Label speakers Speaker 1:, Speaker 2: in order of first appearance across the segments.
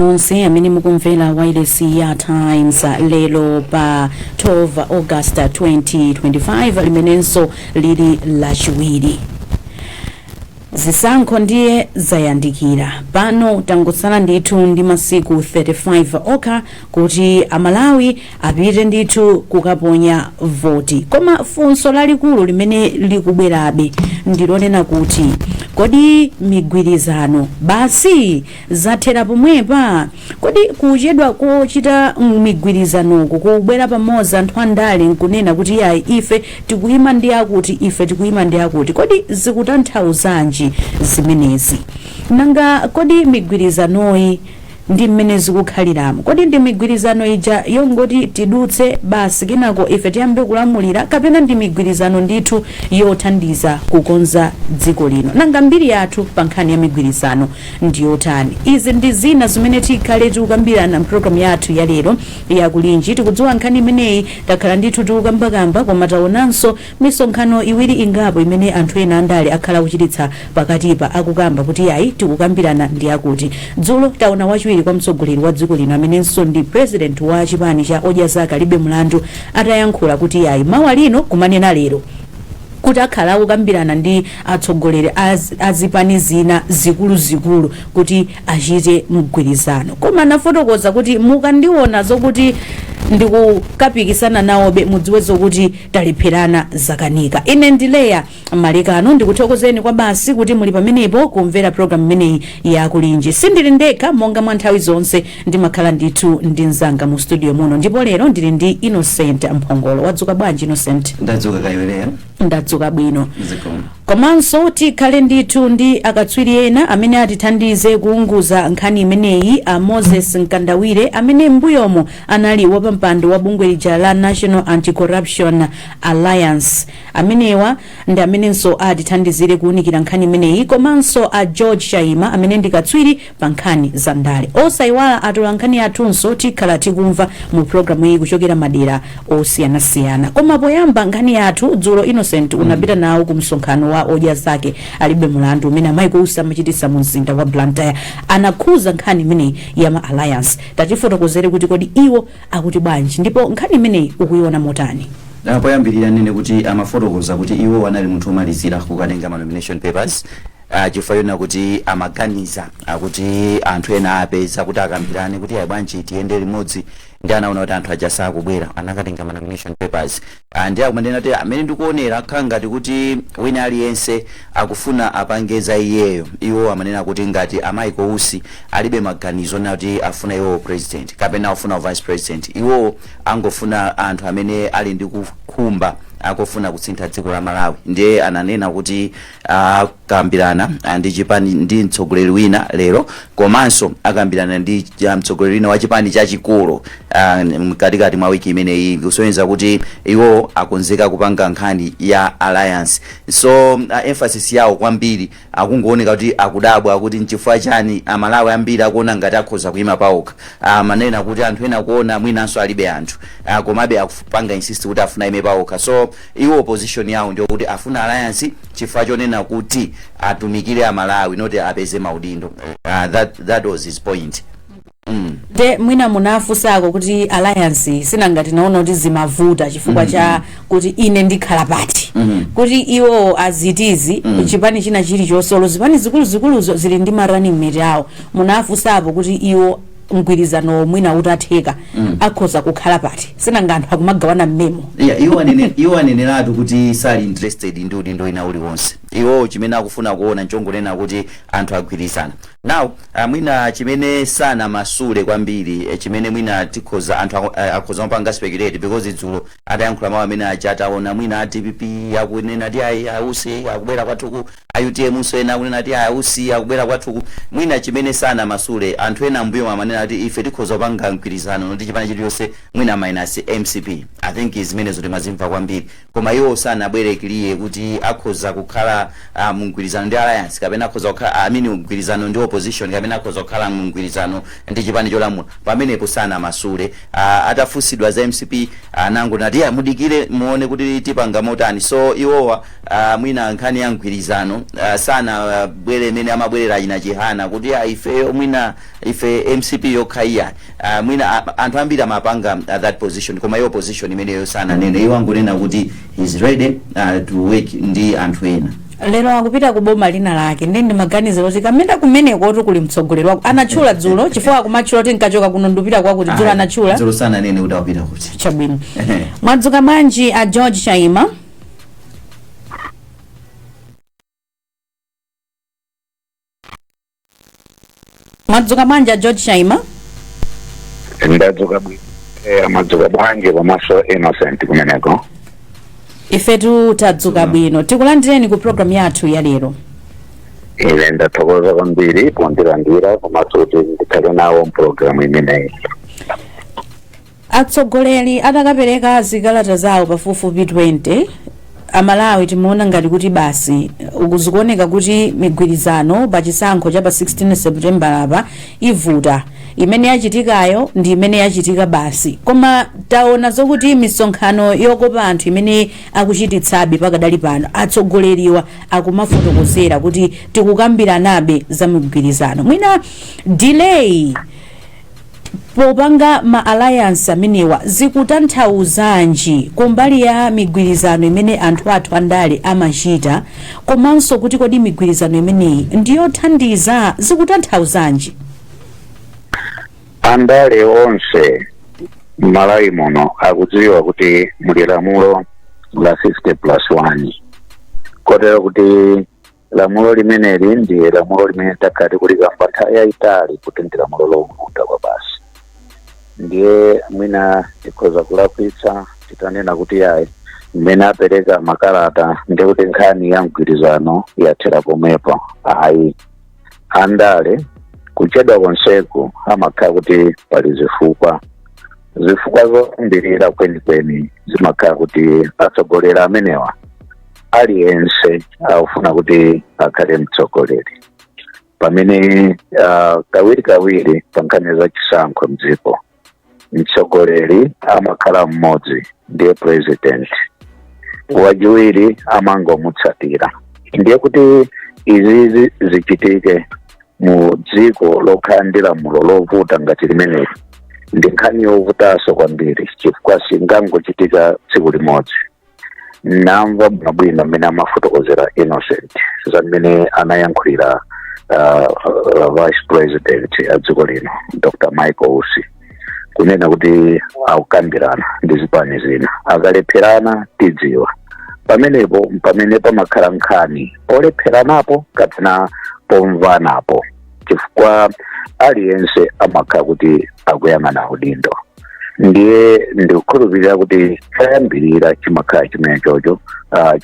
Speaker 1: Nonse amene mukumvera wailesi ya Times lero pa 12 August 2025, limenenso lili Lachiwiri, zisankho ndiye zayandikira. Pano tangotsala ndithu ndi masiku 35 okha kuti Amalawi apite ndithu kukaponya voti. Koma funso lalikulu limene likubwerabe ndilonena kuti, kodi migwirizano basi zathera pomwepa? Kodi kuchedwa kochita migwirizanoku, kubwera pamodzi anthu andale nkunena kuti yayi, ife tikuyima ndi akuti, ife tikuyima ndi akuti, kodi zikutanthauzanji zimenezi? Nanga kodi migwirizanoyi ndi mmene zikukhaliramo, kodi ndi migwirizano ija yongoti tidutse basi, kenako ife tiyambe kulamulira, kapena ndi migwirizano ndithu yothandiza kukonza dziko lino? Nanga mbiri yathu pa nkhani ya migwirizano ndiyotani? Izi ndi zina zimene tikhale tikukambirana mpulogalamu yathu ya lero yakulinji. Tikudziwa nkhani imeneyi takhala ndithu tikukambakamba, koma taonanso misonkhano iwiri ingapo imene anthu ena andale akhala akuchititsa pakatipa, akukamba kuti yayi, tikukambirana ndi akuti. Dzulo taona wachiwiri kwa mtsogoleri wa dziko lino, amenenso ndi president wa chipani cha Odya Zake Alibe Mlandu, atayankhula kuti yayi, mawa lino, kumanena lero, kuti akhala akukambirana ndi atsogoleri azipani zina zikuluzikulu kuti achite mgwirizano. Koma anafotokoza kuti mukandiona zokuti ndikukapikisana nawobe, mudziwe zokuti talepherana, zakanika. Ine ndileya Malekano, ndikuthokozeni kwa basi kuti muli pamenepo kumvera programu imeneyi yakulinji. Sindili ndekha, monga mwa nthawi zonse ndimakhala ndithu ndi mzanga mu studio muno, ndipo lero ndili ndi Innocent Mphongolo. Wadzuka bwanji, Innocent?
Speaker 2: Ndadzuka kayoleya.
Speaker 1: Ndadzuka bwino.
Speaker 2: Zikomo.
Speaker 1: Komanso tikhale ndithu ndi akatswiri ena amene atithandize kuunguza nkhani imeneyi, a Moses Mkandawire, amene m'mbuyomo anali wapampando wa bungwe lija la National Anti-Corruption Alliance. Amenewa ndi amenenso atithandizire kuwunikira nkhani imeneyi, komanso a George Chaima, amene ndi katswiri pa nkhani za ndale. Osayiwala atola nkhani athunso tikhala tikumva mu programu iyi kuchokera madera osiyanasiyana. Koma poyamba nkhani yathu, dzulo, Innocent, unapita nawo ku msonkhano wa Odya Zake Alibe Mulandu umene a Michael Usi amachititsa mu mzinda wa Blantyre. Anakhuza nkhani imeneyi ya ma alliance. Tatifotokozere kuti kodi iwo akuti bwanji, ndipo nkhani imeneyi ukuiona motani?
Speaker 2: Poyambirira nene kuti amafotokoza kuti iwo anali munthu omalizira kukatenga ma nomination papers, chifukwa chonena kuti amaganiza akuti anthu ena apeza kuti akambirane kuti ayi, bwanji tiyende limodzi, ndi anaona kuti anthu aja sakubwera, anakatenga ma nomination papers. Ndi akumanena kuti amene ndikuonera khala ngati kuti wina aliyense akufuna apange za iyeyo. Iwo amanena kuti ngati a Michael Usi alibe maganizo na kuti afuna iwo president kapena afuna vice president, iwo angofuna anthu amene ali ndi kukhumba akufuna kusintha dziko la Malawi. Ndiye ananena kuti akambirana ndi chipani ndi mtsogoleri wina lero, komanso akambirana ndi mtsogoleri wina wa chipani chachikulu mkatikati mwa wiki imeneyi, kusonyeza kuti iwo akonzeka kupanga nkhani ya alliance. So emphasis yawo kwambiri, akungooneka kuti akudabwa kuti nchifukwa chani Amalawi ambiri akuona ngati akhoza kuyima pawokha. Amanena kuti anthu ena kuona mwinanso alibe anthu, komabe akupanga insist kuti afuna ime pawokha. So iwo position yawo ndiyo kuti afuna alliance chifukwa chonena kuti atumikire Amalawi, not apeze maudindo. That was his point.
Speaker 1: Nde mwina munafunsako kuti alliance sinangati naona kuti zimavuta chifukwa cha kuti ine ndikhala pati, kuti iwo azitizi chipani china chilichonse, olo zipani zikuluzikuluzo zili ndi ma running mate awo, munafunsapo kuti iwo mgwirizano mwina utatheka akhoza kukhala pati, sinanga anthu akumagawana mmemo?
Speaker 2: Yeah, iwo aneneratu kuti sali interested ndi udindo ina uliwonse. Iwo chimene akufuna kuona nchongonena kuti anthu agwirizana. Now mwina chimene sanamasule kwambiri, chimene mwina tikhoza anthu akhoza kupanga speculate, because dzulo atayankhula mawu amene aja, ataona mwina a DPP akunena ti ayi, ausi akubwera kwathuku, a UTM nso ena akunena ti ayi, ausi akubwera kwathuku, mwina chimene sanamasule, anthu ena mbuyo amanena kuti ife tikhoza kupanga mgwirizano ndi chipani chiliyonse mwina minus MCP. I think zimenezo timazimva kwambiri, koma iwo sanabwere clear kuti akhoza kukhala mu mgwirizano ndi alliance, kapena akhoza kukhala, I mean, mgwirizano ndi opposition, kapena akhoza kukhala mu mgwirizano ndi chipani cholamula. Pamenepo sanamasule. Atafunsidwa za MCP, anangoti uh, mudikire muone kuti tipanga motani. So iwowa mwina nkhani ya mgwirizano sanabwere imene amabwerera achina Chihana kuti ifeyo mwina Ife MCP yokha iya. Mwina anthu ambiri amapanga that position, koma iyo position imeneyo sananene. Iwo angonena kuti he's ready to work ndi anthu ena.
Speaker 1: Lero akupita ku boma lina lake, ndi ndimaganizira kuti kamene kumeneko kuli mtsogoleri wako anatchula dzulo, chifukwa akumatchula kuti nkachoka kuno ndupita kwakuti. Dzulo anatchula.
Speaker 2: Dzulo sananene kuti akupita kuti.
Speaker 1: Chabwino. Mwadzuka bwanji a George Chaima? Mwadzuka bwanji a George Chaima?
Speaker 3: Ndadzuka bwino. Amadzuka bwanji komanso Innocent kumeneko?
Speaker 1: Ifetu tadzuka bwino. Tikulandireni ku program yathu ya lero.
Speaker 3: Ine ndathokoza kwambiri pondilandira komanso kuti ndikhale nawo mpulogalamu imeneyi.
Speaker 1: Atsogoleri atakapereka zikalata zawo pafupifupi 20, Amalawi timaona ngati kuti basi, zikuoneka kuti migwirizano pa chisankho cha pa 16 September apa ivuta, imene yachitikayo ndi imene yachitika basi. Koma taona zokuti misonkhano yokopa anthu imene akuchititsabe pakadali pano, atsogoleriwa akumafotokozera kuti tikukambiranabe za migwirizano. Mwina delay popanga ma alliance amenewa zikutanthauzanji kumbali ya migwirizano imene anthu athu andale amachita, komanso kuti kodi migwirizano imeneyi ndiyothandiza, zikutanthauzanji?
Speaker 3: Andale onse m'Malawi muno akudziwa kuti muli lamulo la 50 plus 1, kotero kuti lamulo limeneli ndi lamulo limene takhala tikulikamba nthawi yayitali kuti ndi lamulo lovuta kwa basi. Ndiye mwina tikhoza kulakwitsa titanena kuti ayi, mmene apereka makalata ndi kuti nkhani ya mgwirizano yathera pomwepo. Ayi, andale kuchedwa konseku amakhala kuti pali zifukwa. Zifukwa zoyambirira kwenikweni zimakhala kuti atsogoleri amenewa aliyense akufuna kuti akhale mtsogoleri, pamene kawiri kawiri pa nkhani za chisankho mdziko mtsogoleri amakhala mmodzi, ndiye president, wachiwiri amangomutsatira. Ndiye kuti izizi zichitike mu dziko lokhala ndi lamulo lovuta ngati limeneli ndi nkhani yovutanso kwambiri, chifukwa singangochitika tsiku limodzi. Namva bwinobwino mmene amafotokozera Innocent za mmene anayankhulira vice president a dziko lino, Dr Michael Usi, kunena kuti akukambirana ndi zipani zina, akalepherana tidziwa. Pamenepo pamene pamakhala nkhani polepheranapo kapena pomvanapo, chifukwa aliyense amakhala kuti akuyang'ana udindo. Ndiye ndikukhulupirira kuti choyambirira chimakhala chimene chocho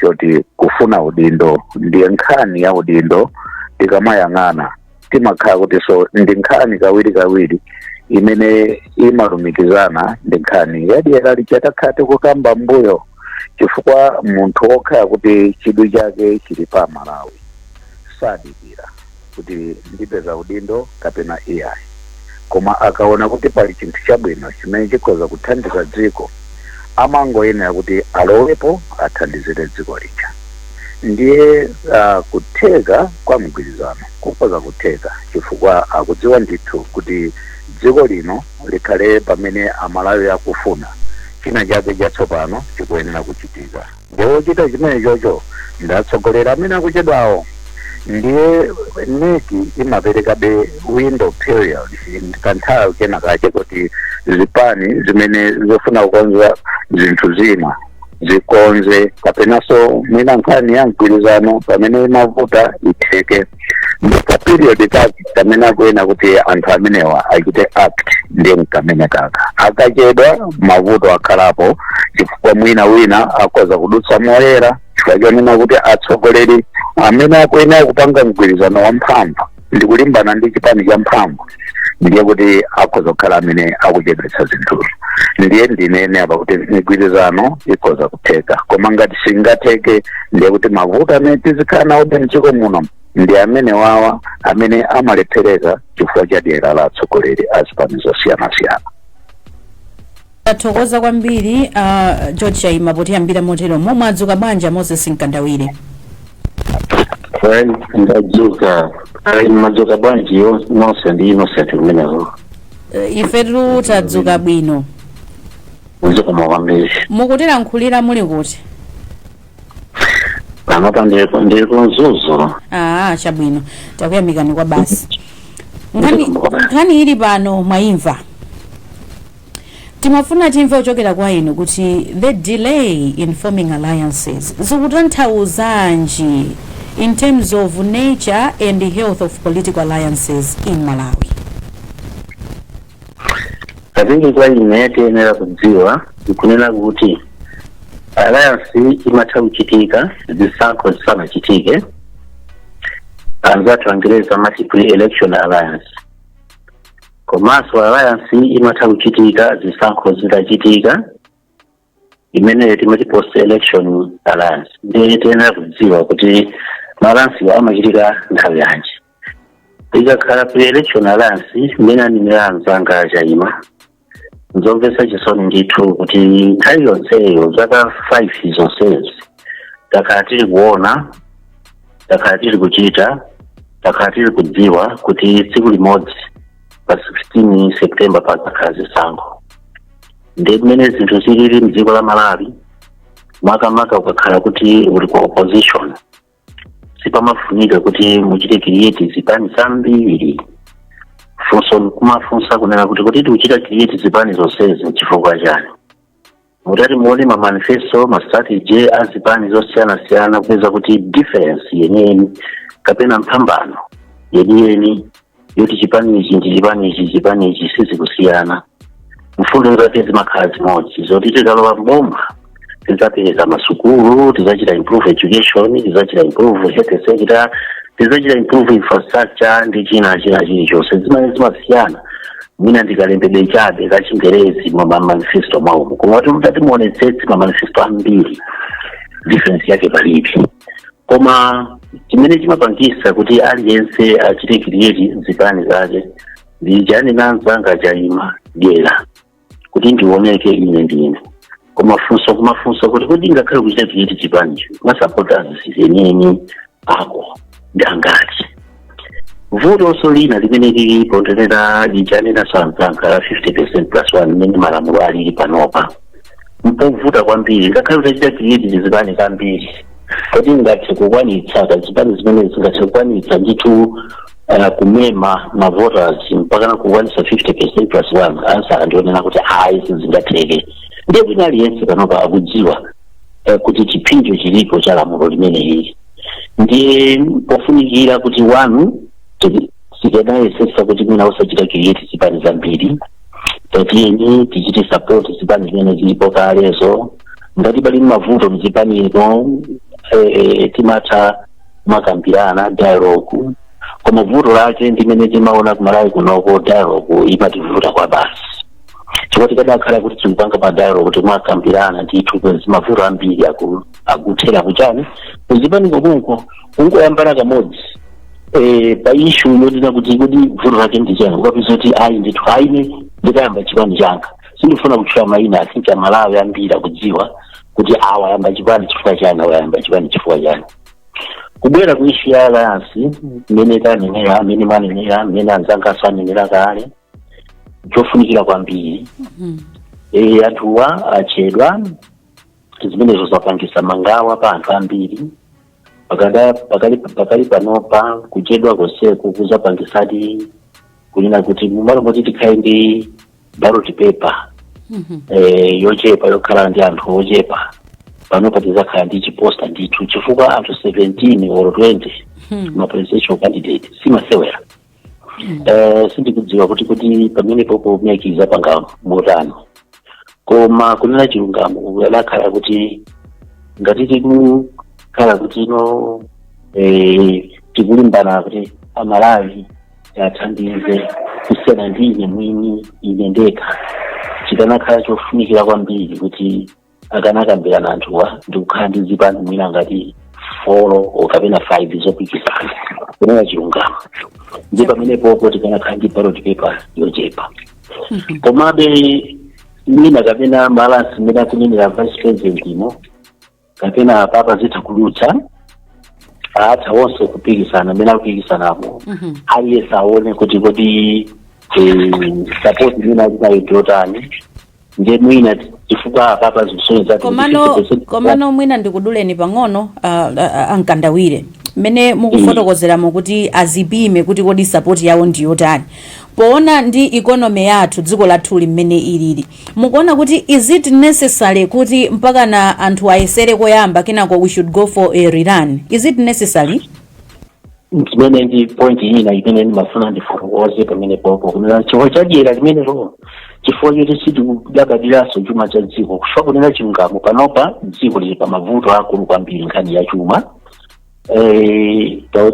Speaker 3: choti kufuna udindo. Ndiye nkhani ya udindo tikamayang'ana timakhala kuti so ndi nkhani kawiri kawiri imene imalumikizana ndi nkhani yadyera lija takhala tikukamba mbuyo, chifukwa munthu wokhala kuti chidwi chake chili pa Malawi sadikira kuti ndipeza udindo kapena iyayi, koma akaona kuti pali chinthu chabwino chimene chikhoza kuthandiza dziko amangoyenera kuti alowepo athandizire dziko lija. Ndiye kutheka kwa mgwirizano kukhoza kutheka chifukwa akudziwa ndithu kuti dziko lino likhale pamene Amalawi akufuna, china chake chatsopano chikuyenera kuchitika. Ndiye wochita chimene chocho ndatsogolera amene akuchedwawo. Ndiye MEC imaperekabe window period, kanthawi kena kache kuti zipani zimene zofuna kukonza zinthu zina zikonze, kapenanso mwina nkhani ya mgwirizano pamene imavuta itheke. Ndi period kake kamene akuyena kuti anthu amenewa achite act, ndiye kamene kaka akachedwa mavuto akhalapo, chifukwa mwina wina akhoza kudutsa moyera, chifukwa chonena kuti atsogoleri amene akuyenera kupanga mgwirizano wamphamvu ndi kulimbana ndi chipani cha mphamvu ndiye kuti akhoza kukhala amene akuchedwetsa zinthuzo. Ndiye ndinene apa kuti migwirizano ikhoza kutheka, koma ngati singatheke ndiye kuti mavuto amene tizikhala nawo mdziko muno ndi amene wawa amene amalephereka chifukwa cha dyera la atsogoleri a zipani zosiyanasiyana.
Speaker 1: Tathokoza kwambiri George Chaima potiyambira motero. Momwe adzuka bwanji Moses Mkandawire?
Speaker 3: Ndadzuka. Ayi, madzuka bwanji nonse ndi Innocent kumeneko?
Speaker 1: Ifetu tadzuka bwino.
Speaker 3: Zikomo kwambiri.
Speaker 1: Mukutilankhulira muli kuti?
Speaker 3: Panopa ndili ku Mzuzu.
Speaker 1: Aa, chabwino, takuyamikani kwa basi. Nkhani ili pano mwayimva. Timafuna timve kuchokera kwa inu kuti the delay in forming alliances zikutanthauzanji in terms of nature and the health of political alliances in Malawi.
Speaker 3: Katingi kwa ine, tiyenera kudziwa nkunena kuti alliance imatha kuchitika zisankho zisanachitike. Anzathu Angereza amati pre-election alliance. Komanso alliance imatha kuchitika zisankho zitachitika, imeneyo timati post election alliance. Ndiye tiyenera kudziwa kuti ma alliance amachitika nthawi yanji. Ikakhala pre-election alliance, imene anenera anzanga achayima, nzomvetsa chisoni ndithu kuti nthawi yonseyo, zaka 5 zonsezi, takhala tili kuona, takhala tili kuchita, takhala tili kudziwa kuti tsiku limodzi pa 16 September pazakhala zisankho. Ndi mmene zinthu zilili mdziko la Malawi, makamaka ukakhala kuti uli ku opposition, sipamafunika kuti muchite create zipani zambiri. Funso kumafunsa kunena kuti tikuchita create zipani zonsezi chifukwa chani? Mutati muone ma manifesto, ma strategy a zipani zosiyanasiyana, kupeza kuti difference yeniyeni kapena mphambano yeniyeni yoti chipani ichi ndi chipani ichi, chipani ichi, sizikusiyana. Mfundo zake zimakhala zimodzi, zoti tikalowa mboma tidzapereka masukulu, tidzachita improve education, tidzachita improve health sector, tidzachita improve infrastructure ndi china china chilichonse. Zimene zimasiyana mwina ndikalembedwe chabe ka Chingerezi mwa manifesto mwawomo, koma kuti mutati muonetsetse ma manifesto ambiri, difference yake palibe. Koma chimene chimapangisa kuti aliyense achite create zipani zake ndi chani? Nanzanga chayima dyera, kuti ndioneke ine ndine. Koma funso kumafunsa kuti ngakhale kuchita create chipanicho, ma supporters yeniyeni ako ndi angati? Vutonso lina limene lilipo ndenera lichanena sanzanga la 50% plus 1, limene malamulo alili panopa, mpovuta kwambiri. Ngakhale utachita create zipani zambiri, kodi ngathe kukwanitsa kazipani zimene zingathe kukwanitsa ndithu kumema ma voters mpakana kukwanitsa 50% plus 1? Answer ndionena kuti ayi, sizingatheke. Ndiye kwina aliyense panopa akudziwa kuti chipinjo chilipo cha lamulo limene lili. Ndiye pofunikira kuti wanu sikanayesesa kuti mwina usachita create zipani zambiri, tatiyeni tichite support zipani zimene zilipo kalezo. Ngati pali mavuto mzipanimo, timatha kumakambirana, dialogue. Koma vuto lake ndimene timaona kumalawi kunoko, dialogue imativuta kwa basi, chifukwa tikadakhala kuti tikupanga pa dialogue, timakambirana ndithu, kwezi mavuto ambiri akuthera kuchani, kuzipani kokonko. Kungoyambana kamodzi pa issue yonena kuti vuto lake ndi chani, ukapeza kuti ayi ndithu, aine ndikayamba chipani changa. Sindifuna kutchula mayina, asinti Amalawi ambiri akudziwa kuti awa ayamba chipani chifukwa chani, awa ayamba chipani chifukwa chani. Kubwera ku issue ya alliance, mmene tanenera, mmene mwanenera, mmene anzangaso anenera kale, chofunikira kwambiri, anthuwa achedwa. Zimenezo zapangisa mangawa pa anthu ambiri. Pakali panopa, kuchedwa konseku kuzapangisadi kunena kuti mumalo moti tikhale ndi ballot paper yochepa, yokhala ndi anthu ochepa, panopa tizakhala ndi chiposta ndithu, chifukwa anthu 17 or 20 ma presidential candidate simasewera. Sindikudziwa kuti pamene popo MEC izapanga motani, koma kunena chilungamo, adakhala kuti ngati tikukhala kuti ino tikulimbana kuti Amalawi athandize kusiyana ndi ine mwini, ine ndekha, chikanakhala chofunikira kwambiri kuti akanakambirana anthuwa ndikukhala ndi zipani mwina ngati 4 or kapena 5 zopikisana. Kunena chilungamo, ndi pamene popo tikanakhala ndi ballot paper yochepa. Komabe mwina kapena ma alliance imene akunenera vice president imo, kapena apapa zitha kudutsa.
Speaker 4: Atha onse kupikisana amene akupikisanamo, aliyense aone kuti kodi support imene ali nayo ndiyotani. Ndiye mwina chifukwa apapa zikusonyeza kuti
Speaker 1: Komano
Speaker 4: 50%
Speaker 1: komano mwina ndikuduleni pang'ono, ankandawire, mmene mukufotokozeramo kuti azipime kuti kodi support yawo ndiyotani, poona ndi economy yathu, dziko lathuli mmene ilili, mukuona kuti is it necessary kuti mpaka na anthu ayesere koyamba, kenako we should go for a rerun? Is it necessary?
Speaker 4: Zimene ndi point ina imene ndimafuna ndifotokoze pamene popo, kunena chifukwa chadyera limenelo, chifukwa choti sitikudabadiranso chuma cha dziko. Kufa kunena chilungamo, panopa dziko lili pa mavuto akulu kwambiri, nkhani ya chuma.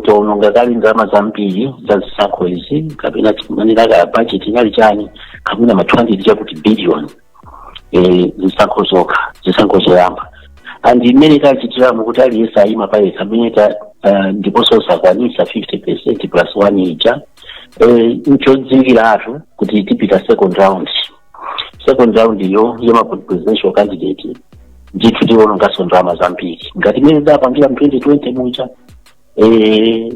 Speaker 4: Taononga kale ndalama zambiri za zisankho izi, kapena timanena ka budget inali chani, kapena ma 200 chakuti billion, zisankho zokha, zisankho zoyamba. And imene tachitiramo kuti aliyense ayima payekha amene ta ndiponso sakwanisa 50% plus 1 ija, nchodziwikiratu kuti tipita second round. Second round iyo yoma presidential candidate ndithu tiononganso ndalama zambiri ngati imene dapangira mu 2020 muja.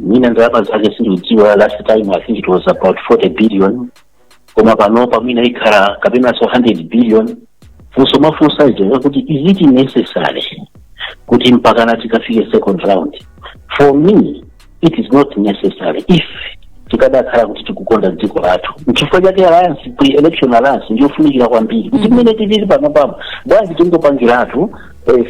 Speaker 4: Mwina ndalama zake sindikudziwa. Last time I think it was about 40 billion, koma panopa mwina ikhala kapenanso 100 billion. Funso mafunsa ija kuti is it necessary kuti mpakana tikafike second round? For me, it is not necessary if tikadakhala kuti tikukonda dziko lathu. Nchifukwa chake alliance, pre-election alliance, ndiyofunikira kwambiri, kuti mmene tilili panopapo, bwanji tingopangiratu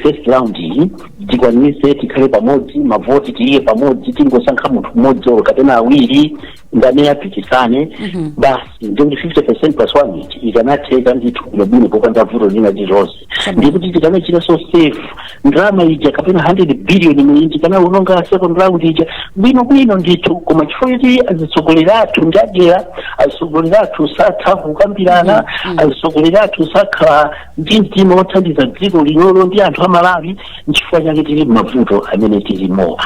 Speaker 4: first round iyi, tikwanise tikhale pamodzi, mavoti tiiye pamodzi, tingosankha munthu mmodzi olo kapena awiri ngamene apikisane basi. Ndikuti 50% plus 1 ichi ikanatheka ndithu bwinobwino popanda vuto lina lililonse. Ndikuti tikanachita so save ndalama ija, kapena 100 billion imene tikanaononga second round ija, bwinobwino ndithu. Koma chifukwa choti azitsogoleri athu ndiadyera, azitsogoleri athu satha kukambirana, azitsogoleri athu sakhala ndi mtima wothandiza dziko linolo ndi anthu amalawi, nchifukwa chake tili mavuto amene tilimowa.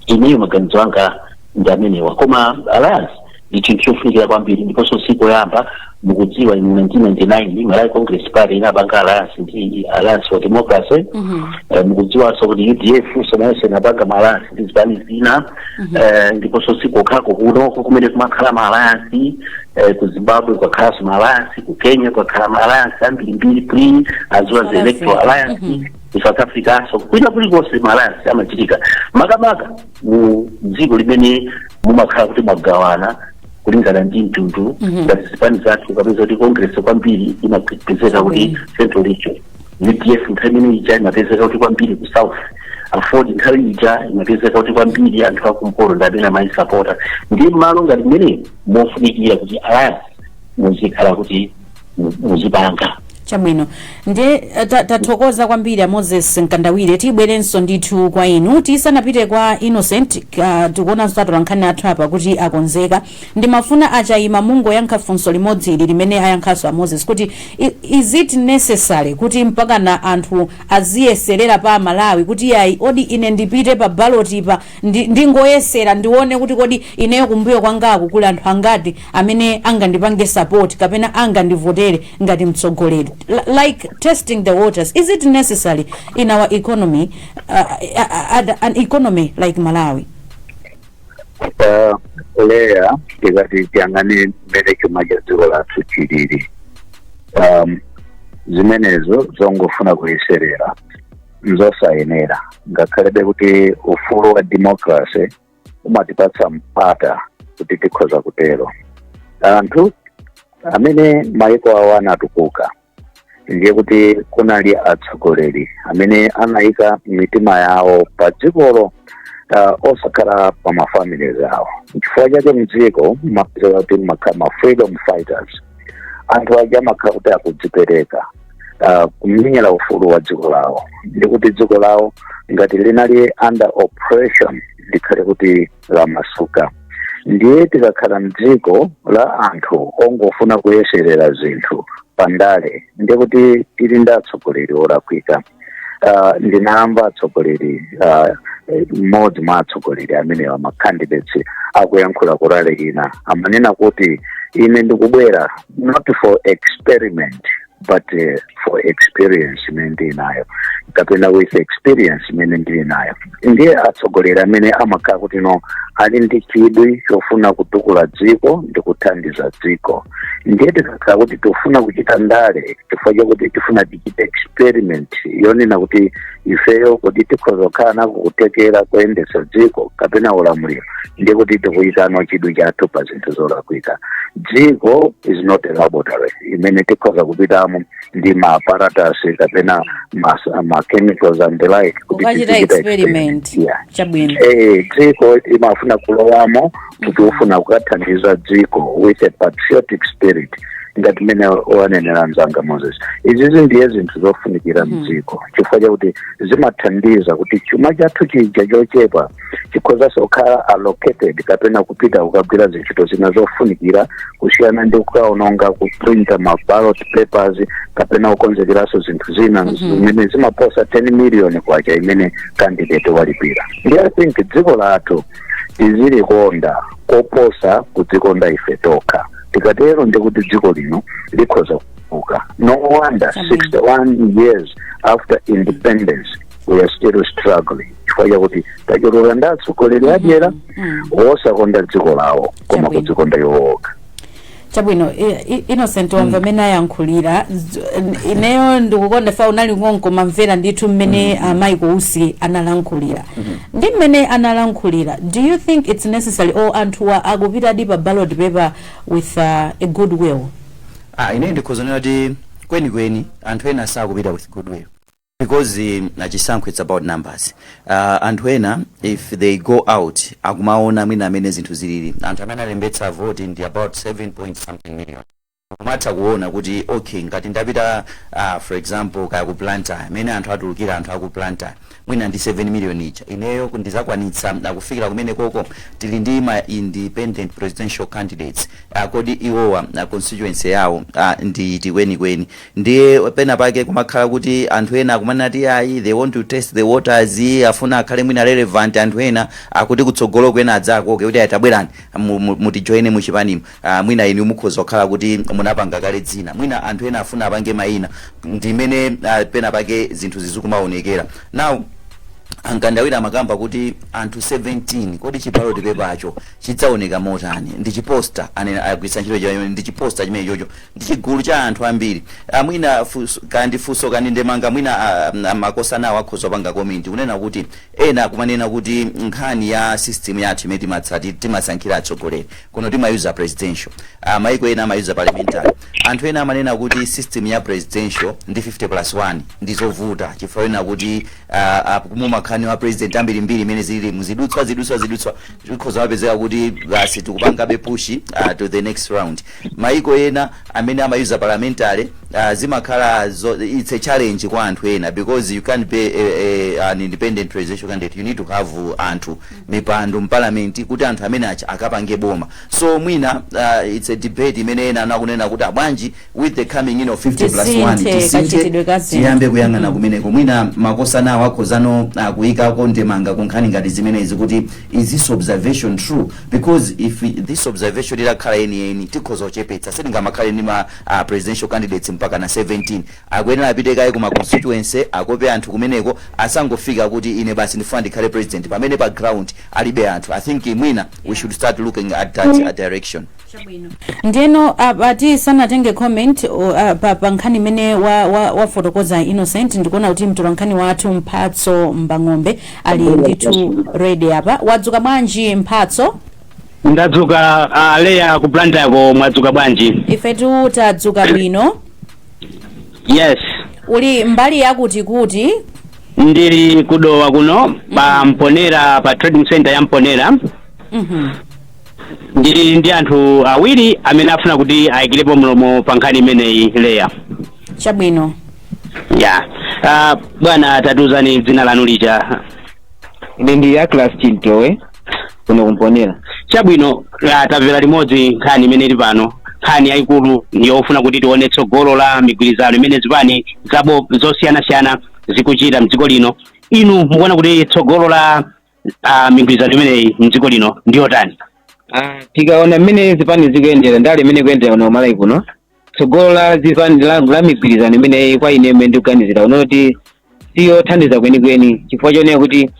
Speaker 4: Ineyo maganizo anga ndi amenewa. Koma alliance ndi chinthu chofunikira kwambiri, ndiponso sikoyamba. Mukudziwa, in 1999 Malawi Congress Party inapanga alliance ndi Alliance for Democracy. Mukudziwanso kuti UDF sonayonso inapanga ma alliance ndi zipani zina. Ndiponso sikokhako kunoko kumene kumakhala ma alliance. Ku Zimbabwe kwakhalanso ma alliance, ku Kenya kwakhala ma alliance ambirimbiri pre as well as
Speaker 1: South
Speaker 4: electoral
Speaker 1: Africa.
Speaker 4: alliance. Ku South Africa, so kwina kulikonse ma alliance amachitika, makamaka mu dziko limene mumakhala kuti mwagawana kulingana ndi mtundu, ngati zipani zathu, kapeza kuti Congress kwambiri imapezeka kuti Central Region, UDF nthawi imene ija imapezeka kuti kwambiri ku South, AFORD nthawi ija imapezeka kuti kwambiri anthu akumpoto ndi amene amayisapota. Ndi malo ngati mmene mofunikira kuti alliance muzikhala kuti muzipanga.
Speaker 1: Chabwino, ndiye tathokoza kwambiri a Moses Mkandawire. Tibwerenso ndithu kwa inu tisanapite kwa Innocent. Tikuonanso atolankhani athu apa kuti akonzeka. Ndimafuna achayima mungoyankha funso limodzi ili limene ayankhanso a Moses, kuti is it necessary kuti mpakana anthu aziyeserera pa Malawi kuti yayi, odi ine ndipite pa ballot pa ndingoyesera ndione kuti kodi ineyo kumbuyo kwangaku kuli anthu angati amene angandipange support kapena angandivotere ngati mtsogoleri? Like testing the waters, is it necessary in our economy, an economy like Malawi?
Speaker 3: Leya, tikati tiyang'ane mmene chuma cha dziko lathu chilili, zimenezo zongofuna kuyeserera nzosayenera, ngakhalebe kuti ufulu wa democracy umatipatsa mpata kuti tikhoza kutero. Anthu amene maiko awo anatukuka, ndiye kuti kunali atsogoleri amene anayika mitima yawo pa dzikolo, osakhala pa ma families awo. Chifukwa chake mdziko mapezeka kuti makhala ma freedom fighters, anthu aja amakhala kuti akudzipereka kumenyera ufulu wa dziko lawo, ndi kuti dziko lawo ngati linali under oppression likhale kuti lamasuka. Ndiye tikakhala mdziko la anthu ongofuna kuyeserera zinthu pandale, ndiye kuti tili ndi atsogoleri olakwika. Ndinamva atsogoleri, mmodzi mwa atsogoleri amenewa, ma candidates, akuyankhula ku rally ina, amanena kuti ine ndikubwera not for experiment but for experience imene ndinayo. Kapena with experience imene ndili nayo. Ndiye atsogoleri amene amakhala kuti no, ali ndi chidwi chofuna kutukula dziko ndi kuthandiza dziko. Ndiye tikakhala kuti tifuna kuchita ndale chifukwa chakuti tifuna tichite experiment yonena kuti ifeyo kuti tikhoza kukhala nako kuthekera kuyendetsa dziko kapena ulamuliro, ndiye kuti tikuyikano chidwi chathu pa zinthu zolakwika. Dziko is not a laboratory imene tikhoza kupitamo ndi ma apparatus kapena ma chemicals and the like kuti
Speaker 1: ukachita
Speaker 3: tizichita
Speaker 1: experiment.
Speaker 3: Yeah.
Speaker 1: Chabwino.
Speaker 3: Dziko imafuna kulowamo kuti ufuna kukathandiza dziko with a patriotic spirit, ngati mmene wanenera mzanga Moses. Izizi ndiye zinthu zofunikira mdziko, chifukwa chakuti zimathandiza kuti chuma chathu chija chochepa chikhozanso kukhala allocated kapena kupita kukagwira zintchito zina zofunikira, kusiyana ndi kukaononga kuprinta ma ballot papers kapena kukonzekeranso zinthu zina zimene zimaposa 10 million kwacha imene candidate walipira. Ndi I think dziko lathu tizilikonda koposa kudzikonda ife tokha. Tikatero ndikuti dziko lino likhoza kuuka. No wonder 61 years after independence we are still struggling, chifukwa chakuti tachuluka ndi atsogoleri adyera wosakonda dziko lawo koma kudzikonda iwo okha.
Speaker 1: Chabwino. Innocent, wamva mmene ayankhulira. Ineyo ndikukonda fa unali nkonko mamvera ndithu mmene Michael Usi analankhulira ndi mmene analankhulira. Do you think it's necessary or anthuwa akupitadi pa ballot paper with a good will?
Speaker 2: Ah, ine ndikhozonera kuti kwenikweni anthu ena sakupita with goodwill, because achisankho it's about numbers. Anthu ena, if they go out, akumaona mwina amene zinthu zilili, anthu amene alembetsa vote ndi about 7 point something million, kumatha kuona kuti okay, ngati ndapita for example kaya ku Blantyre, amene anthu atulukira, anthu aku Blantyre mwina ndi 7 million ija, ineyo ndizakwanitsa akufikira kumene koko. Tili ndi ma independent presidential candidates, kodi iwowa constituency yawo ndi tikwenikweni? Ndiye pena pake kumakhala kuti anthu ena akumanati ayi, they want to test the waters, afuna akhale mwina relevant. Anthu ena akuti kutsogolo kwena adzakoke kuti ayitabwerani mutijoine muchipanimo, mwina inu mukhoza kukhala kuti munapanga kale dzina, mwina anthu ena afuna apange mayina. Ndimene pena pake zinthu zizikumaonekera. Now ankandawira amakamba kuti anthu 17, kodi chi ballot paper chidzaoneka motani? Ndi chi poster anene agwiritsa ntchito ndi chi poster chimene chocho ndi chigulu cha anthu ambiri. Mwina kandi funso kandi ndemanga, mwina makosa nawo akhoza kupanga comment, kunena kuti ena akumanena kuti nkhani ya system yathu imene timatsati timasankhira atsogoleri kuno, timayuza presidential, maiko ena amayuza parliamentary. Anthu ena amanena kuti system ya presidential ndi 50 plus 1 ndizovuta, chifukwa ena kuti mumakhani wa president ambirimbiri imene zili muzidutswa zidutswa zidutswa, zikhoza mapezeka kuti basi tikupangabe push to the next round. Maiko ena amene amayuza parliamentary, zimakhala it's a challenge kwa anthu ena, because you can't be an independent presidential candidate, you need to have anthu mipando mparliament kuti anthu amene acha akapange boma. So mwina it's a debate imene ena anakunena kuti abwanji with the coming in of 50 plus 1
Speaker 1: Tisinthe kachitidwe ka zinthu.
Speaker 2: Tiyambe kuyang'ana kumeneko. Mwina makosa nawo akhozano akuyikako ndemanga kunkhani ngati zimenezi, kuti is this observation true? Because if this observation itakhala yeniyeni, tikhoza kuchepetsa, sitingamakhale ndi ma presidential candidates mpaka na 17. Akuyenera apite kaye kuma constituency, akope anthu kumeneko, asangofika kuti ine basi ndifuna ndikhale president pamene pa ground alibe anthu. I think mwina we should start looking at that direction.
Speaker 1: Ndiyeno ati sanatenge comment pa nkhani imene wafotokoza Innocent, ndikuona kuti mtolankhani wathu Mphatso Mbang'ombe ali ndithu ready apa. Wadzuka bwanji, Mphatso?
Speaker 5: Ndadzuka, Leya, ku Blantyre. Mwadzuka bwanji?
Speaker 1: Ifetu tadzuka bwino.
Speaker 5: Yes.
Speaker 1: Uli mbali yakuti kuti?
Speaker 5: Ndili kudowa kuno pa Mponera, pa trading center ya Mponera. Ndili ndi anthu awiri amene afuna kuti ayikirepo mlomo pa nkhani imeneyi, Leya.
Speaker 1: Chabwino.
Speaker 5: Ya, bwana, tatiuzani dzina lanu lija.
Speaker 6: Ine ndi Aclas Chintowe, kuno kumponera.
Speaker 5: Chabwino, tamvera limodzi nkhani imene ili pano. Nkhani yayikulu ndiyofuna kuti tione tsogolo la migwirizano imene zipani zabo zosiyanasiyana zikuchita mdziko lino. Inu mukuona kuti tsogolo la migwirizano imeneyi mdziko lino ndiyotani?
Speaker 6: Tikaona mmene zipani zikuyendera, ndale imene ikuyendera kuno Malawi kuno, tsogolo la zipani la migwirizano imeneyi, kwa ine mmene ndikuganizira unoti Siyothandiza kwenikweni, chifukwa chonena kuti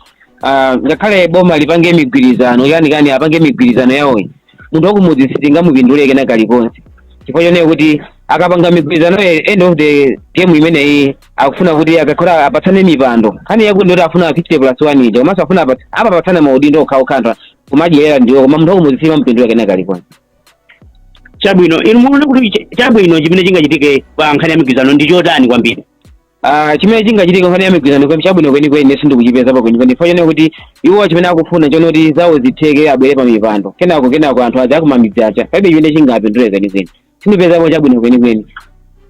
Speaker 6: ngakhale boma lipange migwirizano yanikani, apange migwirizano yawoyi, munthu wakumudzi sitingamupindule kena kalikonse, chifukwa chonena kuti akapanga migwirizano, end of the game imeneyi akufuna kuti akakhala apatsane mipando. Nkhani yakuti ndoti afuna 50 plus 1 ija, komanso afuna apapatsane maudindo okhaokha, anthu kumadyera ndiwo, koma munthu wakumudzi simamupindula kena kalikonse.
Speaker 5: Chabwino, inu muona kuti chabwino chimene chingachitike pa nkhani ya migwirizano ndi chotani kwambiri?
Speaker 6: Chimene chingachitika nkhani ya migwirizano chabwino kwenikweni ine sindikuchipeza pa kwenikweni, chifukwa chonena kuti iwo chimene akufuna chone kuti zawo zitheke, abwere pa mipando, kenako anthu aja akumamidzi aja palibe chimene chingapindule kwenikweni. Sindipezapo chabwino kwenikweni.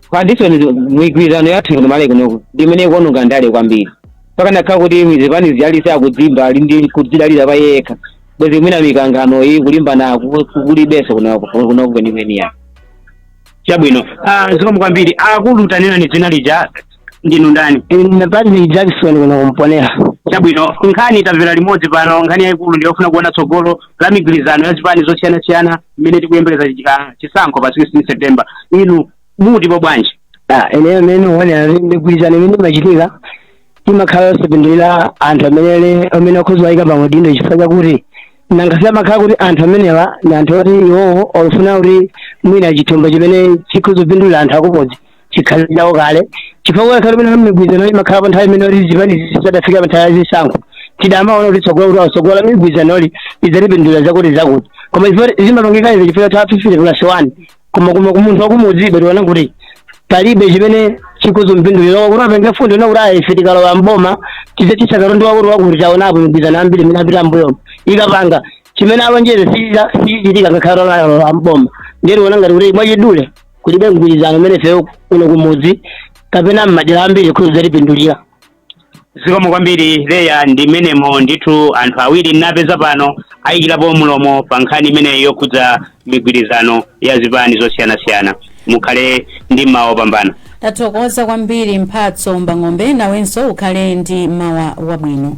Speaker 6: Kwandiso migwirizano yathu kuno Malawi kunoku ndi imene ikuononga ndale kwambiri. Pakanakhala kuti mizipani ziyalise akudzimba ali ndi kudzidalira pa yekha, bwezi mwina mikangano iyi kulimbana kulibenso kunoku kwenikweni ya.
Speaker 5: Chabwino, zikomo kwambiri akulu. Tanena dzina lija, ndinu ndani?
Speaker 7: Ine Patrick Jackson, kuno kumponera.
Speaker 5: Chabwino, nkhani tamvera limodzi pano. Nkhani yayikulu ndiyofuna kuona tsogolo la migwirizano ya zipani zosiyanasiyana mmene tikuyembekeza chisankho pa 16 September. Inu mutipo bwanji?
Speaker 7: Ineyo imene uonera migwirizano imene imachitika imakhala yosapindulira anthu amene akhoza kuyika pamaudindo, chifukwa chakuti nanga siamakhala kuti anthu amenewa ndi anthu oti iwowo olufuna kuti mwina chithumba chimene chikhoza kupindulira anthu akumudzi chikhale chawo kale, chifukwa kale imene migwirizano imakhala pa nthawi imene kuti zipani zisadafika pa nthawi ya zisankho, tidamaona kuti tsogola kuti awatsogola migwirizanoli idzatipindulira zakuti zakuti, koma chifukwa zimapangika izi chifukwa cha 50 plus 1, koma kumunthu wakumudzi tiona kuti palibe chimene chikhoza mpindulira kuti apenge fundo na kuti ayi, ife tikalowa mboma tidzachitsa ndi wakuti wakuti. Taonapo migwirizano ambiri imene apita mbuyomo ikapanga chimene alonjeze sichichitika ngakhale alowa mboma. Ndiye tiona ngati kuti mwachidule kulibe mgwirizano umene ifeyo kuno kumudzi kapena m'madera ambiri ikhoza zatipindulira.
Speaker 5: Zikomo kwambiri Leya. Ndi menemo ndithu anthu awiri napeza pano ayikirapo mulomo pa nkhani imeneyi yokhudza migwirizano ya zipani zosiyanasiyana. Mukhale ndi mawa opambana.
Speaker 1: Tathokoza kwambiri Mphatso Mbang'ombe, nawenso ukhale ndi mawa wabwino.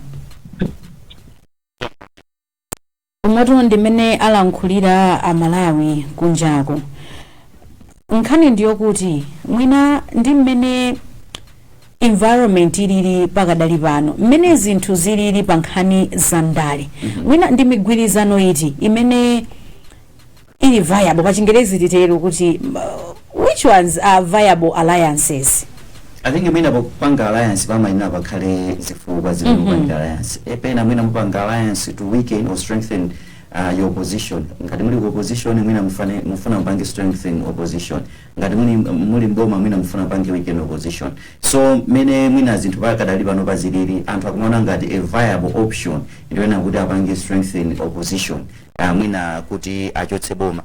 Speaker 1: Komatu ndimene alankhulira Amalawi kunjako, nkhani ndiyokuti mwina ndi mmene environment ilili pakadali pano, mmene zinthu zilili pa nkhani za ndale, mwina ndi migwirizano iti imene ili viable? Pa Chingerezi titero kuti which ones are viable alliances?
Speaker 2: I think mwina popanga alliance pamayenera pakhale zifukwa zimene mupanga alliance. Epena mwina mupanga alliance to weaken or strengthen your opposition. Ngati muli ku opposition, mwina mufuna mupange strengthen opposition. Ngati muli mboma, mwina mufuna mupange weaken opposition. So mene mwina zinthu pakadali pano pazilili, anthu akumaona ngati a viable option ndiyona kuti apange strengthen opposition, mwina kuti achotse boma,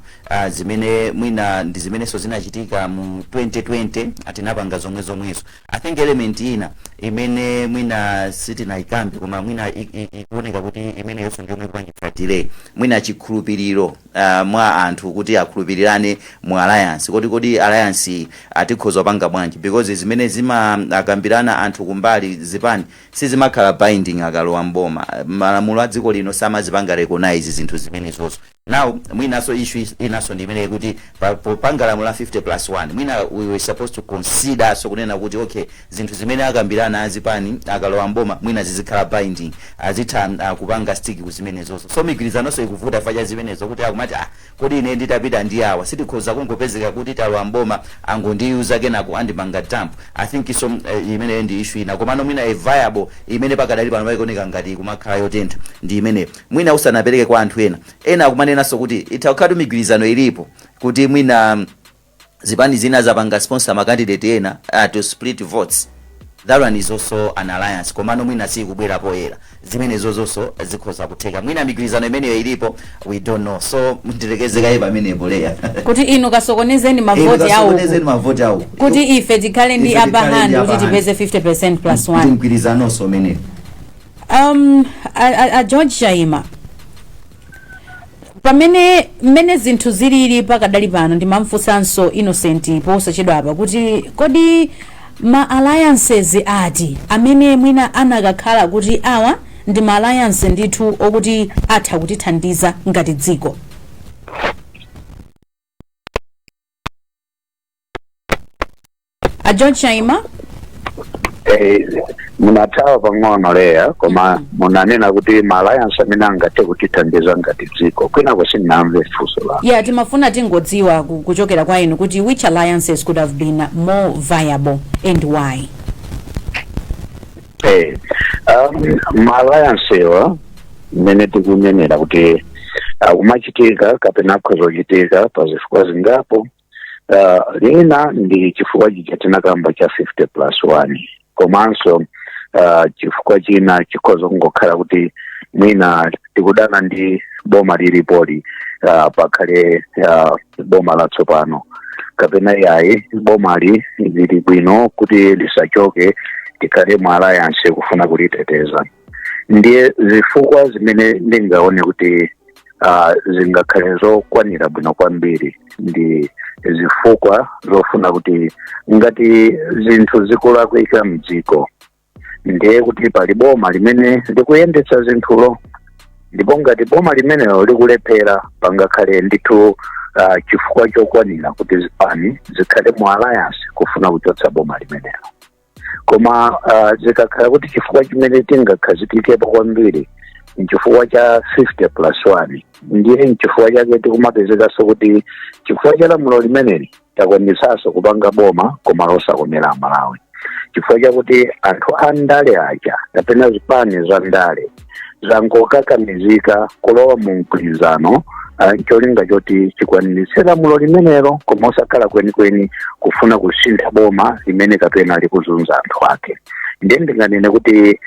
Speaker 2: zimene mwina ndi zimenenso zinachitika mu 2020, atinapanga zomwe zomwezo. I think element ina imene mwina sitinayikambe, koma mwina ikuoneka kuti imeneyonso ndiyomwe ikupangitsa delay, mwina chikhulupiriro mwa anthu kuti akhulupirirane mu alliance. Kodi alliance atikhoza kupanga bwanji? Because zimene zimakambirana anthu kumbali zipani sizimakhala binding akalowa mboma. Malamulo a dziko lino samazipanga recognize zinthu zimenezozo. Now mwinaso issue inaso ndi imene kuti popanga lamulo la 50 plus 1, mwina we were supposed to consider so kunena kuti okay, zinthu zimene akambirana azipani akalowa mboma mwina zizikhala binding, azitha kupanga stick ku zimenezozo. So migwirizanonso ikuvuta facha zimenezo, kuti akumati, ah, kodi ine nditapita ndi awa sitikhoza kungopezeka kuti talowa mboma angondiyuza, kenako andipanga dump? I think so imeneyo ndi issue ina. Komano mwina a viable imene pakadali pano paikuoneka ngati kumakhala yotentha ndi imeneyo. Mwina usanapereke kwa anthu ena, ena akumanenanso kuti itha kukhala migwirizano ilipo kuti mwina zipani zina zapanga sponsor ma candidate ena to split votes. That one is also an alliance, komano mwina sikubwera poyera. Zimenezo zonso zikhoza kutheka, mwina migwirizano imeneyo ilipo, we don't know. So ndilekezekaye pamenepo, Leya.
Speaker 1: Kuti inu kasokonezeni mavoti awo.
Speaker 2: Kasokonezeni mavoti awo.
Speaker 1: Kuti ife tikhale ndi
Speaker 2: Ife
Speaker 1: upper
Speaker 2: tikhale
Speaker 1: hand
Speaker 2: ndi
Speaker 1: kuti
Speaker 2: upper hand.
Speaker 1: tipeze 50% plus
Speaker 2: Ndi
Speaker 1: 1.
Speaker 2: mgwirizanonso umenewo.
Speaker 1: A George Chaima, pamene mmene zinthu zilili pakadali pano, ndimamfunsanso Innocent posachedwa apa kuti kodi ma alliances ati amene mwina anakakhala kuti awa ndi ma alliance ndithu okuti atha kutithandiza ngati dziko? A George Chaima.
Speaker 3: Munathawa pang'ono leya, koma munanena kuti ma alliance amene angathe kutithandiza ngati dziko, kwinako sindinamve funso la.
Speaker 1: Yeah, timafuna tingodziwa kuchokera kwa inu kuti which alliances could have been more viable and why?
Speaker 3: Ma alliance wa mmene tikunenera kuti akumachitika kapena akhoza kuchitika pa zifukwa zingapo. Lina ndi chifukwa chija tinakamba cha 50 plus 1, komanso chifukwa china chikhoza kungokhala kuti mwina tikudana ndi boma lilipoli, pakhale boma latsopano, kapena yayi, bomali lili bwino kuti lisachoke, tikhale mu alliance kufuna kuliteteza. Ndiye zifukwa zimene ndingaone kuti zingakhale zokwanira bwino kwambiri ndi zifukwa zofuna kuti ngati zinthu zikulakwika mdziko, ndiye kuti pali boma limene likuyendetsa zinthulo, ndipo ngati boma limenelo likulephera, pangakhale ndithu chifukwa chokwanira kuti zipani zikhale mu alliance kufuna kuchotsa boma limenelo. Koma zikakhala kuti chifukwa chimene tingakhazikikepo kwambiri nchifukwa cha 50 plus 1, ndiye nchifukwa chake tikumapezekanso kuti chifukwa cha lamulo limeneli takwanisanso kupanga boma koma losakomera Amalawi, chifukwa chakuti anthu a ndale aja kapena zipani za ndale zangokakamizika kulowa mu mgwirizano cholinga choti chikwaniritse lamulo limenelo, koma osakhala kwenikweni kufuna kusintha boma limene kapena likuzunza anthu ake. Ndiye ndinganene kuti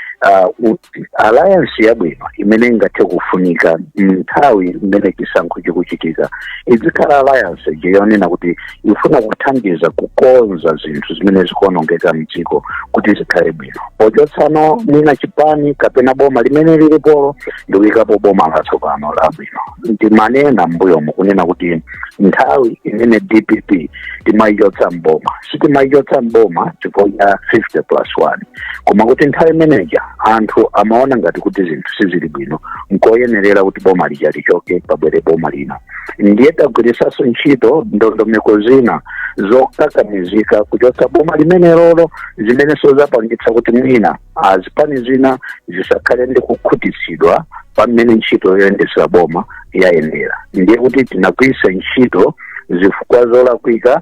Speaker 3: alliance yabwino imene ingathe kufunika nthawi imene chisankho chikuchitika izikhala alliance yonena kuti ifuna kuthandiza kukonza zinthu zimene zikuonongeka mdziko kuti zikhale bwino, pochotsano mwina chipani kapena boma limene lilipolo ndikuyikapo boma latsopano labwino. Ndimanena mbuyomu kunena kuti nthawi imene DPP timayichotsa mboma, sitimayichotsa mboma chifukwa cha 50 plus 1, koma kuti nthawi imeneja anthu amaona ngati kuti zinthu sizili bwino, nkoyenerera kuti boma lija lichoke, pabwere boma lina. Ndiye tagwirisanso ntchito ndondomeko zina zokakamizika kuchotsa boma limenelolo, zimenenso zapangitsa kuti mwina azipani zina zisakhale ndi kukhutitsidwa pamene ntchito yoyendetsera boma yayendera. Ndiye kuti tinagwiritsa ntchito zifukwa zolakwika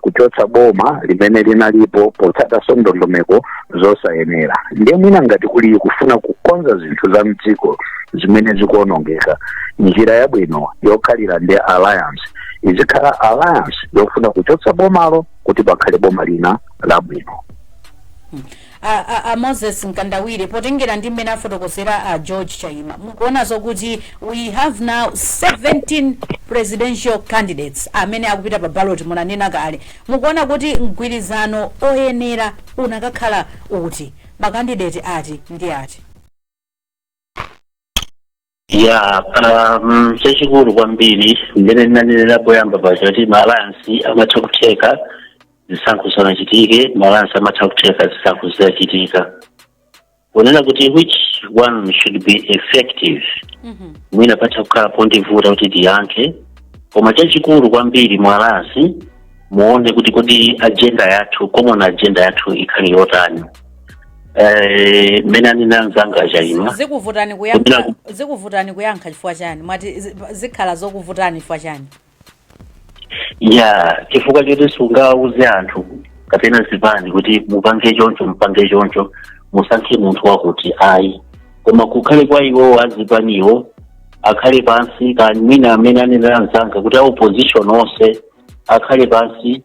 Speaker 3: kuchotsa boma limene linalipo potsatanso ndondomeko zosayenera. Ndiye mwina ngati kuli kufuna kukonza zinthu za mdziko zimene zikuonongeka, njira yabwino yokhalira ndi alliance izikhala alliance yofuna kuchotsa bomalo kuti pakhale boma lina labwino.
Speaker 1: A Moses Mkandawire, potengera ndi mmene afotokozera a George Chaima, mukuonanso kuti we have now 17 presidential candidates amene akupita pa ballot, munanena kale, mukuona kuti mgwirizano oyenera unakakhala uti, ma candidate ati ndi ati?
Speaker 4: Ya, chachikulu kwambiri, mmene ndinanenera poyamba paja kuti ma alliance amatha kutheka zisankho zisanachitike, ma alliance amatha kutheka zisankho zitachitika. Kunena kuti which one should be effective, mwina patha kukhala pondivuta kuti tiyankhe, koma chachikulu kwambiri mu alliance muone kuti kodi agenda yathu, common agenda yathu ikhale yotani. Mmene anena anzanga aChaima.
Speaker 1: Zikuvutani kuyankha, zikuvutani kuyankha chifukwa chani? Mwati zikhala zokuvutani chifukwa chani?
Speaker 4: Ya, chifukwa choti sungawuze anthu kapena zipani kuti mupange choncho, mupange choncho, musankhe munthu wakuti, ayi, koma kukhale kwa iwo azipaniwo akhale pansi, kani mwina amene anenera anzanga kuti a opposition onse akhale pansi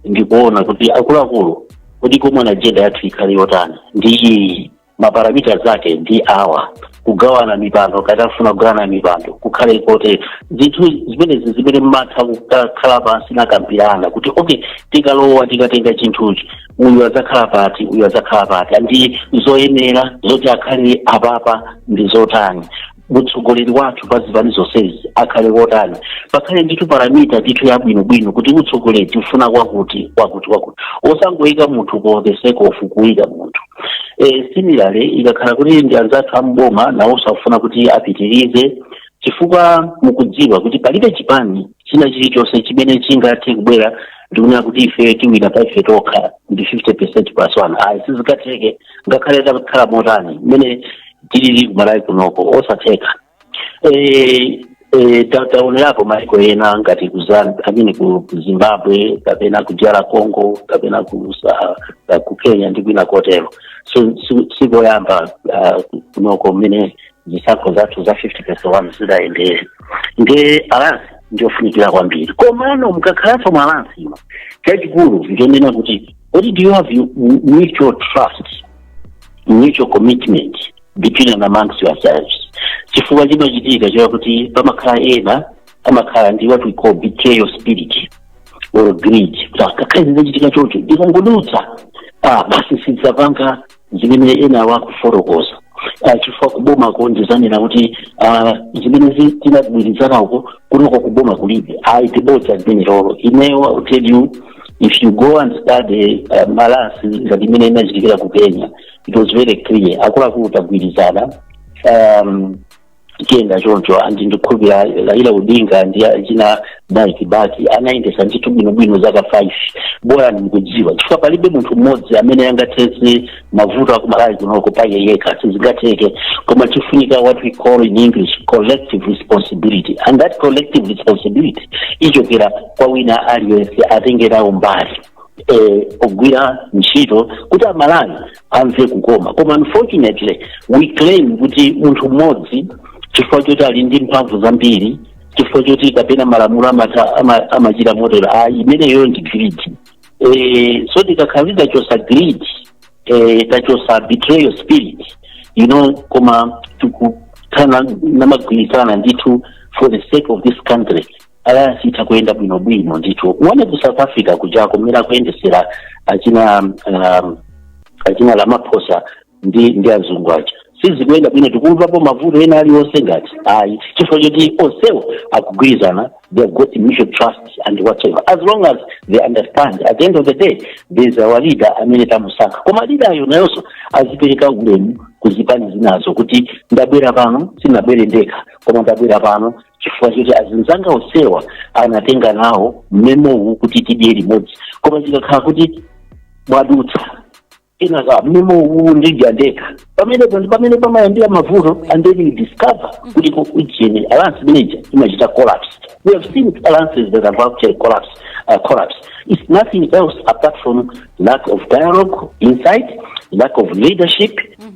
Speaker 4: ndikuona kuti akuluakulu, kuti common agenda yathu ikhale yotani, ndi iyi, ma parameters ake ndi awa, kugawana mipando, kati afuna kugawana mipando kukhale kote, zinthu zimenezi zimene mmatha kukhala pansi nakambirana kuti okay, tikalowa, tikatenga chinthuchi, uyu adzakhala pati, uyu adzakhala pati, ndi zoyenera zoti akhale apapa ndi zotani, mutsogoleri wathu pa zipani zonsezi akhale wotani, pakhale ndithu parameter ndithu yabwinobwino kuti utsogoleri tifuna kwakuti, kwakuti, kwakuti, osangoyika munthu for the sake of kuyika munthu. Similarly, ikakhala kuti ndi anzathu amboma nawo safuna kuti apitirize, chifukwa mukudziwa kuti palibe chipani china chilichonse chimene chingathe kubwera. Ndikunena kuti ife tiwina pa ife tokha ndi 50% plus 1, ayi, sizikatheke. Ngakhale takhala motani mmene tilili kuMalawi kunoko, osatheka. Taonerapo maiko ena ngati ku I mean ku Zimbabwe kapena ku DR Congo kapena ku Kenya ndi kwina kotero. So sikoyamba kunoko mmene zisankho zathu za 50+1 zidayendere. Nge alliance ndiofunikira kwambiri, komano mukakhalanso mu alliance ino, chachikulu ndionena kuti do you have mutual trust, mutual commitment between and amongst yourselves? Chifukwa chimachitika chakuti pamakhala ena amakhala ndi what we call betrayal spirit or greed, kuti ngakhale zizachitika chocho, ndikangodutsa, basi, sidzapanga zimene ena wakufotokoza, chifukwa kubomako ndizanena kuti zimene tinagwirizana uko kunoko kuboma kulibe. Ayi, tibodza zimene lolo. Ineyo, I will tell you, if you go and study ma alliance ngati imene inachitikira ku Kenya, it was very clear: akuluakulu, tagwirizana, tiyenda choncho. And ndikhulupira Raila Odinga ndi achina Mwai Kibaki anayendesa ndithu bwinobwino zaka 5. Bola ndikudziwa, chifukwa palibe munthu mmodzi amene angathetse mavuto akuMalawi kunoko paye yekha, sizingatheke. Koma chifunika what we call in English collective responsibility, and that collective responsibility ichokera kwa wina aliyense atengerawo mbali ogwira ntchito kuti aMalawi amve kukoma. Koma unfortunately we claim kuti munthu mmodzi, chifukwa choti ali ndi mphamvu zambiri, chifukwa choti kapena malamulo amachita motero, ayi, imeneyo ndi greed. So tikakhala tachosa greed, tachosa betrayal spirit, koma tikukhala namagwirizana ndithu for the sake of this country, alliance itha kuyenda bwinobwino ndithu. Uone ku South Africa kujako mmene akuyendesera achina Ramaphosa ndi azungu aja, sizikuyenda bwino. Tikumvapo mavuto ena aliwonse ngati? Ayi, chifukwa choti onsewo akugwirizana. They have got mutual trust and whatever, as long as they understand at the end of the day there is our leader amene tamusankha. Koma leader yo nayonso azipereka ulemu kuzipani zinazo, kuti ndabwera pano, sindinabwere ndekha, koma ndabwera pano chifukwa choti azinzanga onsewa anatenga nawo mmemowu kuti tidye limodzi. Koma zikakhala kuti mwadutsa inaka mmemo uwu ndidya ndekha, pamenepo ndi pamene pamayambira mavuto, and then you discover kuti ujeni alliance manager imachita collapse. We have seen alliances that have actually collapse. It's nothing else apart from lack of dialogue inside, lack of leadership,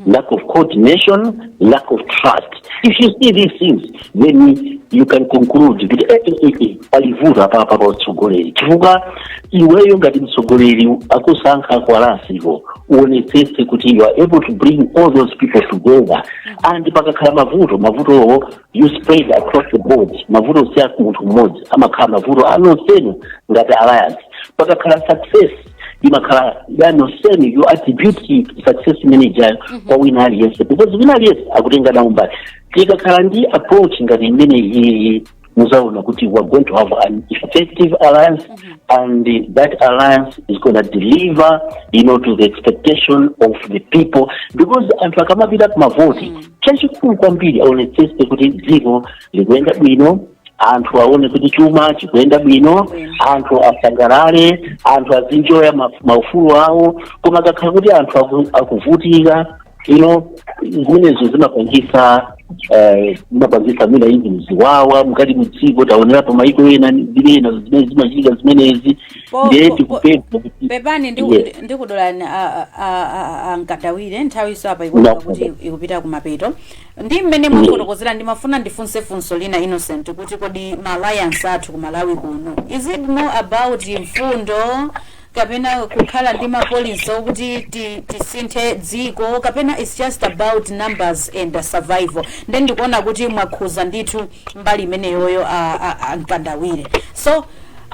Speaker 4: lack of coordination, lack of trust. If you see these things, then you can conclude kuti palivuto apapa pa utsogoleri, chifukwa iweyo ngati mtsogoleri akusankha ku alliance, uonetsetse kuti you are able to bring all those people together, and pakakhala mavuto, mavutowo you spread across the board. Mavuto si a munthu mmodzi, amakhala mavuto anonsenu ngati alliance. Pakakhala success, imakhala yanonsenu. You attribute success manager kwa wina aliyense, because wina aliyense akutenga nawo mbali. Tikakhala ndi approach ngati imene iyi, muzaona kuti we are going to have an effective alliance, and that alliance is going to deliver to the expectation of the people, because anthu akamapita kumavoti, chachikulu kwambiri aonetsetse kuti dziko likuyenda bwino, anthu aone kuti chuma chikuyenda bwino, anthu asangalale, anthu azinjoya maufulu awo. Koma akakhala kuti anthu akuvutika, zimenezo zimapangisa mwina izi mziwawa mukati mudziko. Taonerapo maiko ena ndi ena zimene zimachitika zimenezi. Ndiye tikupempha kuti
Speaker 1: Pepani.
Speaker 4: Yes.
Speaker 1: Ndikudolani ankadawire, nthawi apa ikuoneka
Speaker 4: No.
Speaker 1: kuti ikupita kumapeto. Ndi mmene mwafotokozera, ndimafuna ndifunse funso lina, Innocent, kuti kodi ma alliance athu ku Malawi kuno, is it more about mfundo kapena kukhala ndi ma policy okuti tisinthe dziko, kapena it's just about numbers and survival? Then ndikuona kuti mwakhuza ndithu mbali imeneyoyo ankandawire. So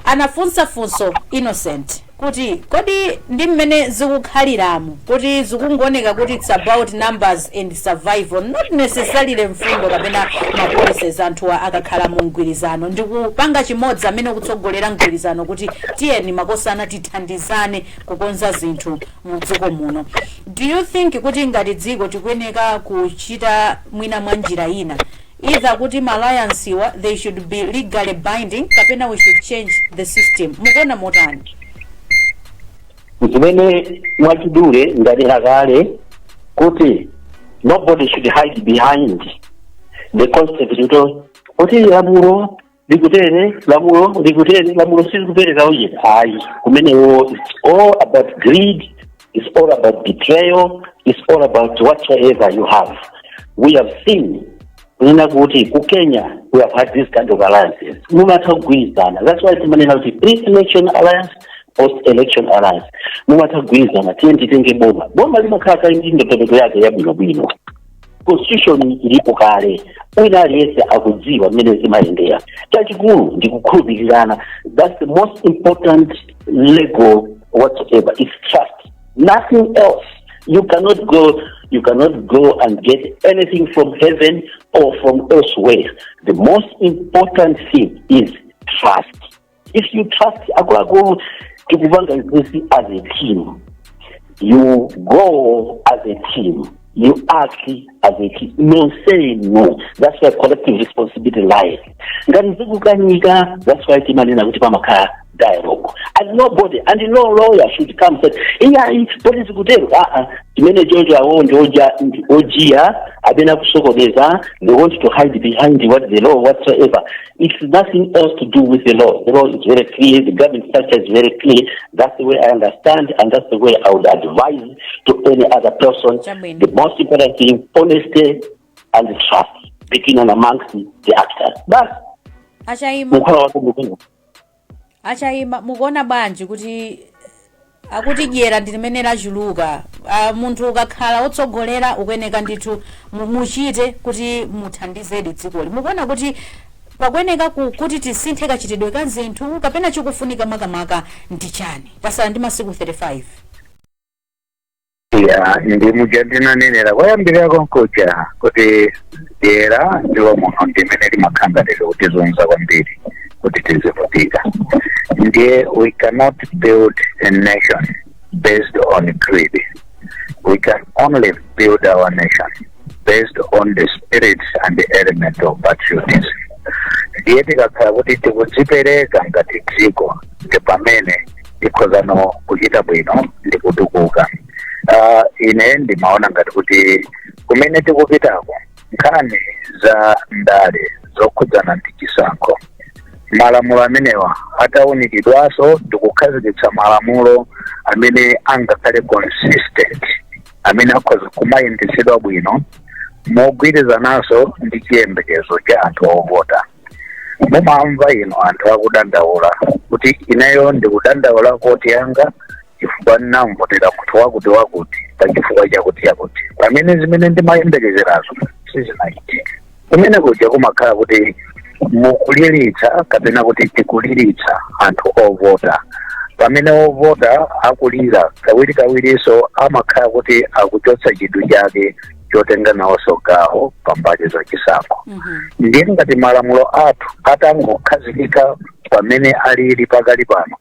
Speaker 1: anafunsa funso Innocent kuti kodi ndi mmene zikukhaliramo kuti zikungooneka kuti it's about numbers and survival, not necessarily mfundo kapena ma policies, anthuwa akakhala mu mgwirizano ndikupanga chimodzi amene ukutsogolera mgwirizano kuti tiyeni makosana tithandizane kukonza zinthu mu dziko muno, do you think kuti ngati dziko tikuyeneka kuchita mwina mwa njira ina? Either kuti ma alliance wa they should be legally binding, kapena we should change the system. Mukuona motani?
Speaker 4: Zimene mwachidule ndanena kale kuti nobody should hide behind the concept kuti lamulo likutere, lamulo likutere, lamulo silikupereka uye. Ayi, kumenewo it's all about greed, it's all about betrayal, it's all about whatsoever you have. We have seen kunena kuti ku Kenya we have had this kind of alliances, mumatha kugwirizana. That's why timanena kuti pre-election alliance, post-election alliance, mumatha kugwirizana, tiye titenge boma. Boma limakhala kale ndi ndondomeko yake yabwinobwino, constitution ilipo kale, wina aliyense akudziwa mmene zimayendera. Chachikulu ndi kukhulupirirana. That's the most important legal whatsoever, is trust, nothing else. You cannot go and get anything from heaven or from elsewhere. The most important thing is trust. If you trust, akuluakulu, tikupanga this as a team, you go as a team, you act as a team, no say no. That's where collective responsibility lies. Ngati zikukanika, that's why timanena kuti pamakhala dialogue, and nobody and no lawyer should come say, "Iyayi, poti zikutero." Aa, chimene chocho awo ndi oja ndi ojiya amene akusokoneza. They want to hide behind what the law whatsoever. It's nothing else to do with the law. The law is very clear, the government structure is very clear. That's the way I understand and that's the way I would advise to any other person.
Speaker 1: Chabwino.
Speaker 4: The most important thing, honesty and trust between and amongst the actors. But
Speaker 1: Achayima.
Speaker 4: Mukhala wake ndikuno.
Speaker 1: Achayima, mukuona bwanji kuti akuti dyera ndi limene lachuluka? Munthu ukakhala wotsogolera ukuyeneka ndithu muchite kuti muthandizedi dzikoli. Mukuona kuti pakuyeneka kuti tisinthe kachitidwe ka zinthu, kapena chikufunika makamaka ndi chani? Tasala ndi masiku 35.
Speaker 3: Ya, ndi muja ndinanenera kwayambirira konkuja kuti dyera ndiwo muno ndimene limakhangalira kutizunza kwambiri kuti tizivutika. Ndiye we cannot build a nation based on greed. We can only build our nation based on the spirit and the element of patriotism. Ndiye tikakhala kuti tikudzipereka ngati dziko, ndi pamene tikhozano kuchita bwino ndi kutukuka. Ine ndimaona ngati kuti kumene tikupitako, nkhani za ndale zokhudzana ndi chisankho, malamulo amenewa atawunikidwanso ndikukhazikitsa malamulo amene angakhale consistent, amene akhoza kumayendetsedwa bwino mogwirizananso ndi chiyembekezo cha anthu ovota. Mumamva ino anthu akudandaula kuti ineyo ndikudandaula koti yanga chifukwa ndinamvotera munthu wakuti wakuti pa chifukwa chakuti chakuti, pamene zimene ndimayembekezerazo sizinachitika. Kumene kuja kumakhala kuti mukuliritsa kapena kuti tikuliritsa anthu ovota. Pamene ovota akulira kawiri kawiriso, amakhala kuti akuchotsa chidwi chake chotenga nawonso gawo pambali za chisankho. Ndiye ngati malamulo athu atangokhazikika pamene alili pakali pano,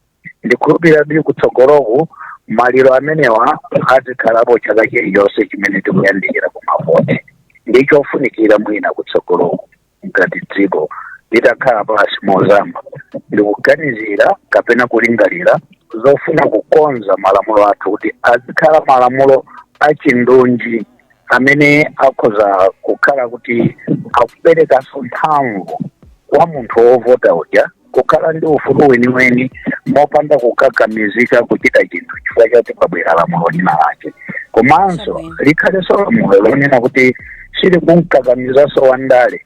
Speaker 3: ndikhulupirira kuti kutsogoloku maliro amenewa azikhalapo chaka chilichonse chimene tikuyandikira kumavoti. Ndi chofunikira mwina kutsogoloku ngati dziko litakhala pasi mozama ndikuganizira kapena kulingalira zofuna kukonza malamulo athu kuti azikhala malamulo achindunji amene akhoza kukhala kuti akuperekanso mphamvu kwa munthu wovota uja kukhala ndi ufulu weniweni mopanda kukakamizika kuchita chinthu chifukwa choti pabwera lamulo lina lake. Komanso likhalenso lamulo lonena kuti silikunkakamizaso wandale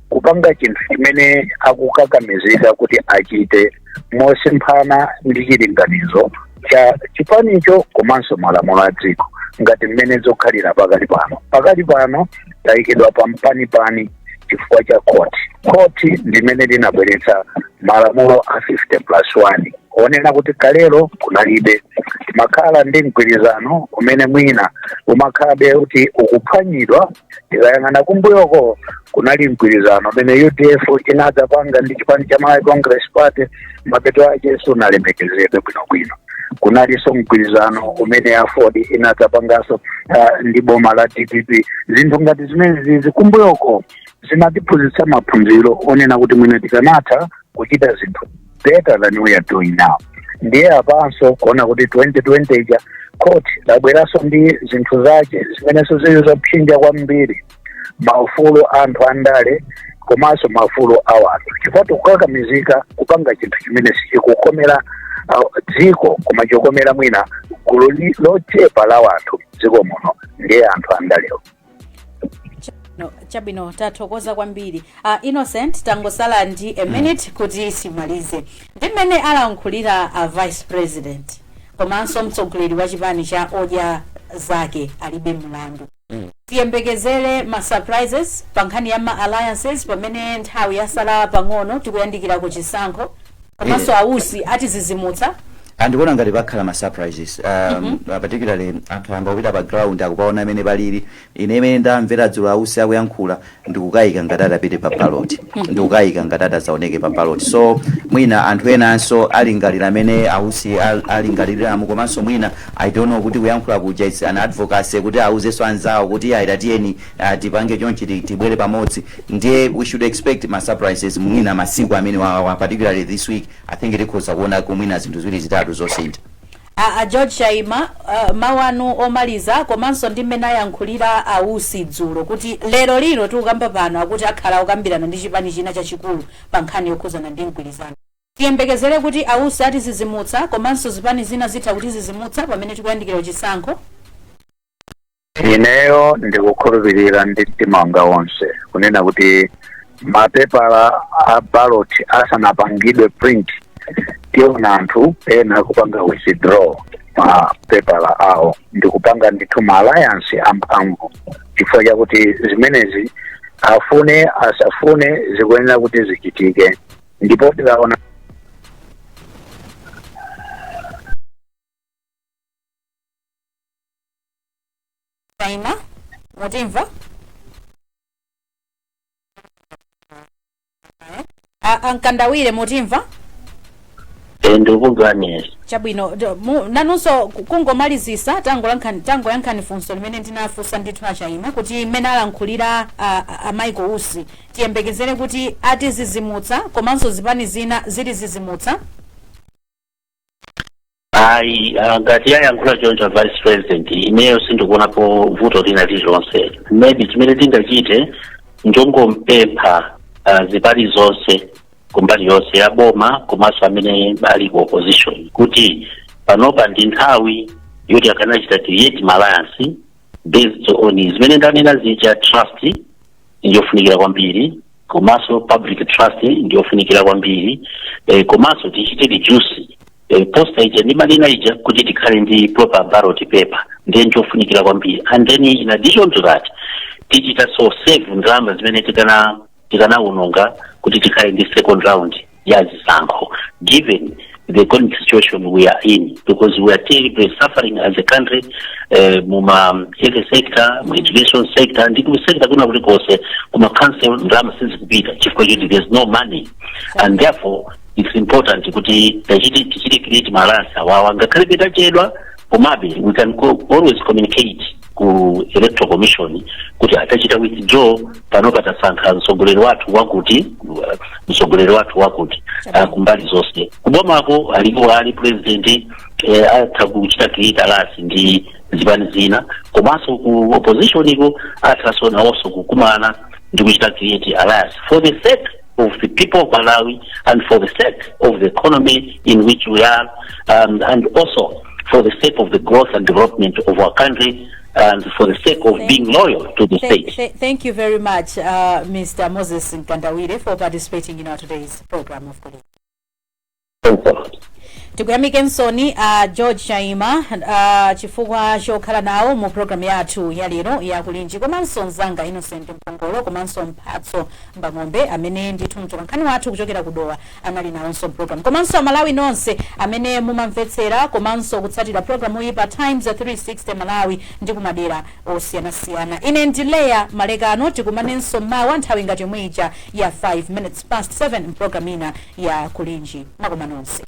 Speaker 3: kupanga chinthu chimene akukakamizika kuti achite mosemphana ndi chilinganizo cha chipanicho komanso malamulo a dziko, ngati mmene zokhalira pakali pano. Pakali pano tayikidwa pampanipani chifukwa cha khoti. Khoti ndimene linabweretsa malamulo a 50 plus 1, onena kuti kalero kunalibe, timakhala ndi mgwirizano umene mwina umakhalabe kuti ukuphwanyidwa. Tikayang'ana kumbuyoko, kunali mgwirizano umene UDF inadzapanga ndi chipani cha Malawi Congress Party, mapeto ake sunalemekezedwe bwinobwino. Kunalinso mgwirizano umene AFORD inadzapanganso ndi boma la DPP. Zinthu ngati zimene zizi kumbuyoko Zinatiphunzitsa maphunziro onena kuti mwina tikanatha kuchita zinthu better than we are doing now. Ndiye apanso kuona kuti 2020 ija court labweranso ndi zinthu zake zimenenso zili zopsinja kwambiri maufulu anthu andale komanso maufulu a wanthu, chifukwa tikukakamizika kupanga chinthu chimene sichikukomera dziko koma chikukomera mwina gulu lochepa la wanthu dziko muno, ndiye anthu andalewo.
Speaker 1: No, chabwino, tathokoza kwambiri. Innocent, tangosala ndi a minute kuti simalize. Ndi mmene alankhulira a Vice President komanso mtsogoleri wa chipani cha Odya Zake Alibe Mlandu, tiyembekezere ma surprises pa nkhani ya ma alliances pamene nthawi yasala pang'ono, tikuyandikira ku chisankho, komanso ausi atizizimutsa?
Speaker 2: Andikuona ngati pakhala ma surprises, particularly anthu amba kupita pa ground akupaona amene palili. Ine imene ndamvera dzulo ausi akuyankhula, ndikukayika ngati atapite pa ballot, ndikukayika ngati atazaoneke pa ballot. So mwina anthu enanso alingalira amene ausi alingaliramo. Komanso mwina, I don't know, kuti kuyankhula kuja is an advocacy kuti auzenso anzawo kuti ayi, tiyeni tipange chonchi, tibwere pamodzi. Ndiye we should expect ma surprises mwina masiku amene wawa, particularly this week. I think tikhoza kuona kumwina zinthu ziwiri zitatu zosintha.
Speaker 1: A George Chaima, mawu anu omaliza, komanso ndi mmene ayankhulira ausi dzulo kuti lero lino tikukamba pano akuti akhala akukambirana ndi chipani china chachikulu pa nkhani yokhuzana ndi mgwirizano, tiyembekezere kuti ausi atizizimutsa komanso zipani zina zitha kutizizimutsa pamene tikuyandikira chisankho?
Speaker 3: Ineyo ndikukhulupirira ndi mtima wanga wonse kunena kuti mapepala a ballot asanapangidwe print, tiona anthu ena akupanga withdraw mapepala awo ndikupanga ndithu ma alliance amphamvu, chifukwa chakuti zimenezi, afune asafune, zikuyenera kuti zichitike. Ndipo tikaona
Speaker 1: Chaima, mutimva? Ankandawire, mutimva?
Speaker 4: Ndikukumvani.
Speaker 1: Chabwino. Nanunso kungomalizisa, tangoyankhani funso limene ndinafunsa ndithu achaima kuti mmene alankhulira a Michael Usi, tiyembekezere kuti atizizimutsa komanso zipani zina zitizizimutsa?
Speaker 4: Ayi, ngati ayankhula choncho Vice President, ineyo sindikuonapo vuto lina lililonse. Maybe chimene tingachite njongompempha zipani zonse kumbali yonse ya boma komanso amene ali ku opposition kuti panopa ndi nthawi yoti akanachita create ma alliance based on zimene ndanena zija. Trust ndiyofunikira kwambiri, komanso public trust ndiyofunikira kwambiri, komanso tichite reduce poster ija ndi manena ija kuti tikhale ndi proper ballot paper, ndiye nchofunikira kwambiri. And then in addition to that, tichita so save ndalama zimene tikanawononga kuti tikhale ndi second round ya zisankho, given the economic situation we are in, because we are terribly suffering as a country, muma health sector, mu education sector ndi ku sector kuna kulikonse. Kuma council ndalama sizikupita chifukwa choti there's no money, and therefore it's important kuti tichite create ma alliance awawa. Ngakhale petachedwa, komabe we can always communicate ku Electoral Commission kuti atachita withdraw, pano patasankha mtsogoleri wathu wakuti, mtsogoleri wathu wakuti, kumbali zonse. Kubomako alipo ali president, atha kuchita create alliance ndi zipani zina, komanso ku opposition iko athanso nawonso kukumana ndi kuchita create alliance for the sake of the people of Malawi and for the sake of the economy in which we are, and also for the sake of the growth and development of our country and for the sake of being loyal to the state.
Speaker 1: Thank you very much, Mr. Moses Nkandawire, for participating in our today's program of Kulinji.
Speaker 4: Thanks a lot.
Speaker 1: Tikuyamikensoni a George Chaima chifukwa chokhala nawo mu programu yathu ya lero ya Kulinji, komanso mzanga Innocent Mpongolo, komanso Mphatso Mbang'ombe amene ndithu mtolankhani wathu kuchokera kudowa anali nawonso program, komanso Amalawi nonse amene mumamvetsera komanso kutsatira programu iyi pa Times 360 Malawi ndi kumadera osiyanasiyana. Ine ndi Leya Malekano. Tikumanenso mawa nthawi ngati yomwe ija ya 5 minutes past 7 mpulogalamu ina ya Kulinji. Makoma nonse.